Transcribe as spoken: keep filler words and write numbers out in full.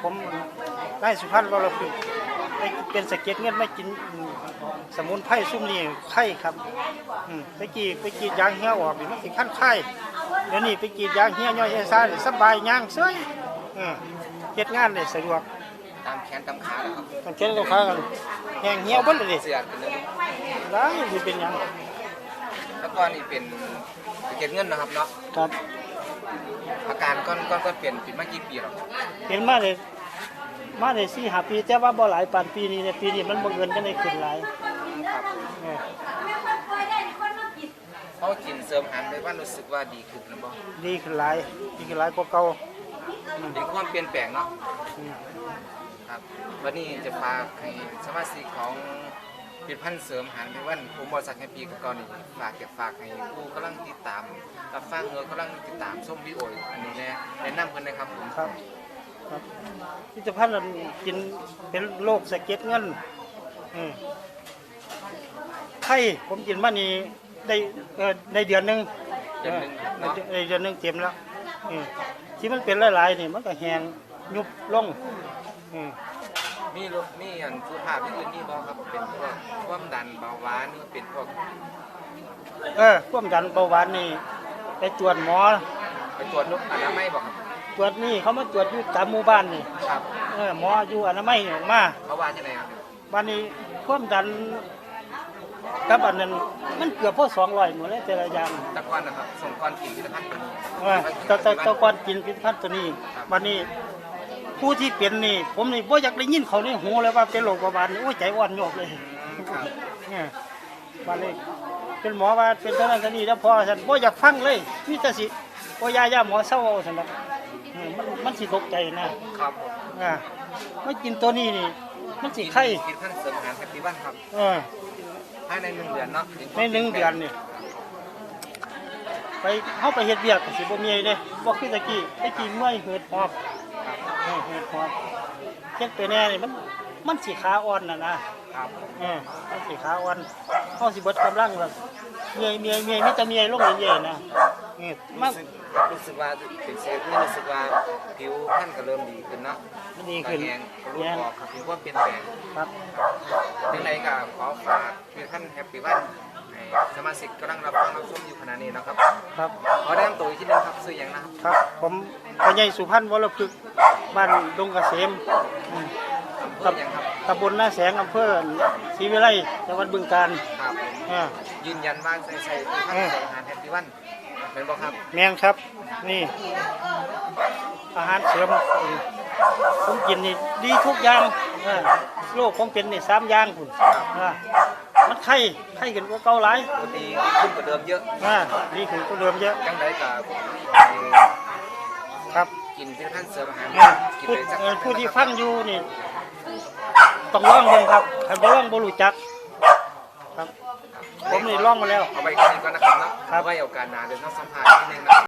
ผมนายสุพันธ์ วรพฤกษ์ ไปเป็นสะเก็ดเงินมากิน อืม สมุนไพรซุมนี้ไคครับ อืม ไปกรีด ไปกรีดยางเหี่ยวออกนี่มันสิคันคาย เดี๋ยวนี้ไปกรีดยางเหี่ยวย่อยเอซ่านี่สบาย ย่างเซย เออ เฮ็ดงานได้สะดวก ตามแขนตามขาแล้วครับ ตามแขนตามขากัน แห้งเหี่ยวเบิดเลยดิ เสือเป็นเรื่อง ได้ สิเป็นหยัง แล้วก็นี่เป็นสะเก็ดเงินนะครับเนาะ ครับ อาการก่อน ก่อน ก่อนเป็น เป็นมากี่ปีแล้วครับ เป็นมาได้ มาได้สี่ห้าปี แต่ว่าบ่หลายปานปีนี้เนี่ย ปีนี้มันบังเอิญจั่งได้ขึ้นหลาย ครับ เออ เขากินเสริมอาหารไปวันรู้สึกว่าดีขึ้นหรือเปล่า ดีขึ้นหลาย ดีขึ้นหลายกว่าเก่า อืม มีความเปลี่ยนแปลงเนาะ อืม ครับ วันนี้จะฝากให้สมาชิกของผลิตภัณฑ์เสริมอาหารไพวัน ผมบริษัทแฮปปี้กับเก่านี่ ฝาก อยากฝากให้ผู้กำลังติดตาม รับฟัง หรือกำลังติดตามชมวิดีโออันนี้แนะ แนะนำเพิ่นนะครับผม ครับ ครับ ผลิตภัณฑ์อันกินเป็นโรคสะเก็ดเงิน อืม ไค ผมกินมานี่ได้ เอ่อ ได้เดือนหนึ่ง เดือนหนึ่ง เออ เนาะ ได้เดือนหนึ่งเต็มแล้ว อืม ที่มันเป็นหลายๆนี่มันก็แห้งยุบลง อืม มีโรค มีอันสุขภาพอย่างอื่นมีบ่ครับ เป็นพวกความดันเบาหวาน หรือเป็นพวก เออ ความดันเบาหวานนี่ ไปตรวจหมอ ไปตรวจโรงอนามัยบ่ครับ ตรวจนี่ เขามาตรวจอยู่ตามหมู่บ้านนี่ ครับ เออ หมออยู่อนามัยนี่ออกมา เขาว่าจั่งใดครับ บัดนี้ความดันกับอันนั้นมันเกือบพอสองร้อยหมดเลยแต่ละอย่าง แต่ก่อนนะครับ สมัยก่อนกินผลิตภัณฑ์ตัวนี้ เออ แต่ แต่ แต่ก่อนกินผลิตภัณฑ์ตัวนี้ ครับ บัดนี้ผู้ที่เป็นนี่ ผมนี่บ่อยากได้ยินเขาในหูเลยว่าเป็นโรคเบาหวานนี่ โอ้ย ใจอ่อนโยบเลย อืม ครับ เนี่ย บัดนี้เป็นหมอว่าเป็นเท่านั้นเท่านี้แล้วพอซั่น บ่อยากฟังเลย มีแต่สิ โอ้ย ยา ยาหมอเซาเอาซั่นดอก เออ มัน มันสิตกใจนะ ครับผม อ่า มากินตัวนี้นี่ มันสิไค กินผลิตภัณฑ์เสริมอาหารแฮปปี้วันครับ เออ ภายในหนึ่งเดือนเนาะ ในหนึ่งเดือนนี่ ไป เฮาไปเฮ็ดเวียกก็สิบ่เมื่อยเด้ บ่คือแต่กี้ แต่กี้เมื่อยหืดหอบ เออ หืดหอบ เฮ็ดไปแน่นี่มัน มันสิขาอ่อนน่ะนะ ครับ เออ มันสิขาอ่อน เฮาสิเบิดกำลังแบบ เมื่อย เมื่อย เมื่อย มีแต่เมื่อยลงเรื่อยๆนะ เออ มัน รู้สึก รู้สึกว่าเป็นเซฟนี่รู้สึกว่าผิวพรรณก็เริ่มดีขึ้นเนาะ มันดีขึ้น ก็แห้งก็ลดออกครับ ถือว่าเปลี่ยนแปลง ครับ จั่งใดก็ขอฝากผลิตภัณฑ์แฮปปี้วัน ให้สมาชิกกำลังรับฟังรับชมอยู่ขณะนี้นะครับ ครับ ขอแนะนำตัวอีกทีหนึ่งครับ ชื่อหยังนะครับ ครับ ผมพ่อใหญ่สุพันธ์ วรพฤกษ์ บ้านดงเกษม อืม อำเภอหยังครับ ตำบลนาแสง อำเภอศรีวิไล จังหวัดบึงกาฬ ครับ อ่า ยืนยันว่าใส่ ใส่ผลิตภัณฑ์ เออ เสริมอาหารแฮปปี้วัน แม่นบ่ครับ แม่นครับ นี่ อาหารเสริม ผมกินนี่ดีทุกอย่าง เออ โรคผมเป็นนี่สามอย่างพุ้น ครับ อ่า มันไค ไคขึ้นกว่าเก่าหลาย โอ้ ดีขึ้นกว่าเดิมเยอะ อ่า ดีขึ้นกว่าเดิมเยอะ จั่งใดก็ ครับ กินผลิตภัณฑ์เสริมอาหาร อ่า กิน ผู้ ไปสัก เอ่อ ผู้ที่ฟังอยู่นี่ ต้องลองเบิ่งครับ คันบ่ลองบ่รู้จัก ครับ ผมนี่ลองมาแล้ว เอาไว้แค่นี้ก่อนนะครับเนาะ ครับ เอาไว้โอกาสหน้าเดี๋ยวต้องสัมภาษณ์นิดนึงนะครับ